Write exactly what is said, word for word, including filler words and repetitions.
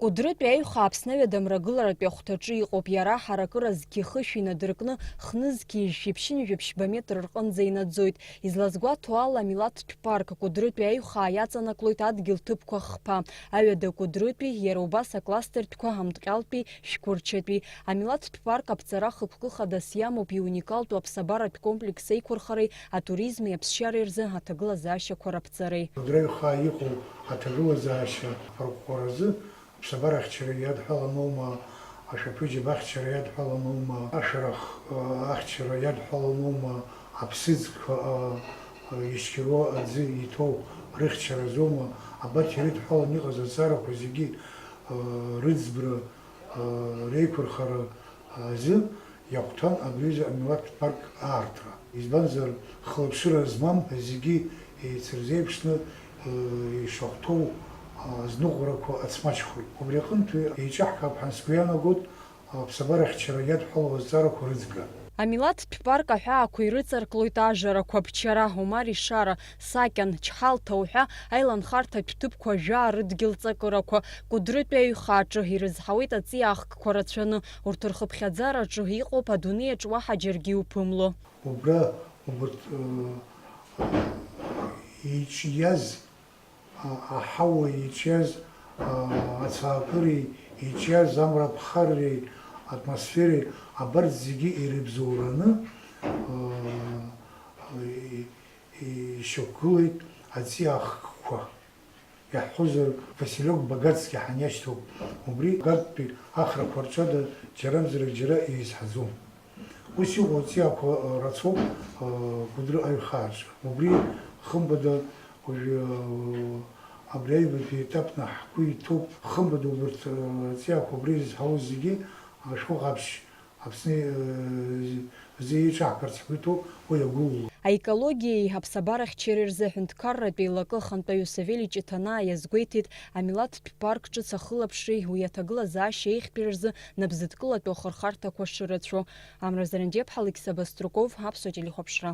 Кәыдрытәи аиҩхаа Аԥсны Аҩадамрагыларатәи ахәҭаҿы иҟоуп, иара ҳаракыра зқьи хышәи инадыркны, хны зқьи жәшәи ԥшьынҩажәи ԥшьба метр рҟынӡа инаӡоит. Излазгәаҭоу ала, амилаҭтә парк Кәыдрытәи аиҩхаа иаҵанаклоит адгьыл ҭыԥқәа хԥа, Аҩада Кәыдрытәи, иара убас акластертәқәа Амҭҟьалтәи, Шәқәырчатәи. Амилаҭтә парк аԥҵара хықәкы хадас иамоуп иуникалтәу аԥсабаратә комплекс еиқәырхареи атуризми аԥсшьареи рзы аҭагылазаашьақәа раԥҵареи. Кәыдры аиҩхаа иҟоу аҭагылазаашьа арӷәӷәаразы аԥсабара ахьчара иадҳәаланоума, ашәаԥыџьаԥ ахьчара иадҳәаланоума, ашәарах, а, ахьчара иадҳәаланоума, аԥсыӡқәа, а, а, ишьқьыруа аӡы иҭоу рыхьчаразоума, абарҭ ирыдҳәаланы иҟаз азҵаарақәа зегьы, а, рыӡбра, а, реиқәырхара азы иахәҭан абри аҩыза амилаҭтә парк аартра. Избанзар, хылаԥшыра змам зегьы еицырзеиԥшны, э, ишахәҭоу, а, азныҟәарақәа ацмаҷхоит. Убри аҟынтәи еиҿаҳкаап ҳәа сгәы иаанагоит, аԥсабарахьчара иадҳәалоу азҵаарақәа рыӡбра. Амилаҭтә парк аҳәаақәа ирыҵарклоит ажарақәа, Бчара, Омар Ишара, Сакьан, Чҳалҭа уҳәа аиланхарҭатә ҭыԥқәа жәаа рыдгьыл ҵакырақәа, Кәыдрытәи аҩхаҿы ирызҳауеит аҵиаахкқәа рацәаны. Урҭ рхыԥхьаӡараҿы иҟоуп адунеи аҿы уаҳа џьаргьы иуԥымло. Убра убарҭ, э, иҿиаз, а, аҳауа иҿиаз, а, ацаакыреи иҿиаз амра аԥхарреи атмосфереи абарҭ зегьы ирыбзоураны, а, и-, ишьақәгылеит аҵиаахкқәа. Иаҳҳәозар, Василек Багацкиа ҳаниашьҭоуп. Убри Багаттәи ахрақәа рҿы ада џьарамзарак џьара еизҳаӡом. Ус иҟоу аҵиаақәа рацәоуп, а, Кәыдры аҩхааҿы. Убри хымԥада уажәы, а, абри аҩбатәи етапны ҳгәы иҭоуп. Хымԥада убарҭ, а, аҵиаақәа убри изҳауз зегьы, а, шәҟәы ҟаԥшь Аԥсны, э, зы еиҿаҳкаарц ҳгәы иҭоуп, уи агәыӷәӷәа. Аекологиеи аԥсабарахьчареи рзы аҳәынҭқарратә еилакы ахантәаҩы Савели Ҷыҭанаа иазгәеиҭеит, амилаҭтә парк ҿыц ахылаԥшреи уи аҭагылазаашьа еиӷьтәи рзы напзыдкылатәу ахырхарҭақәа шырацәоу. Амра Зарандиаԥҳа, Алықьса Баструков, Аԥсуа телехәаԥшра.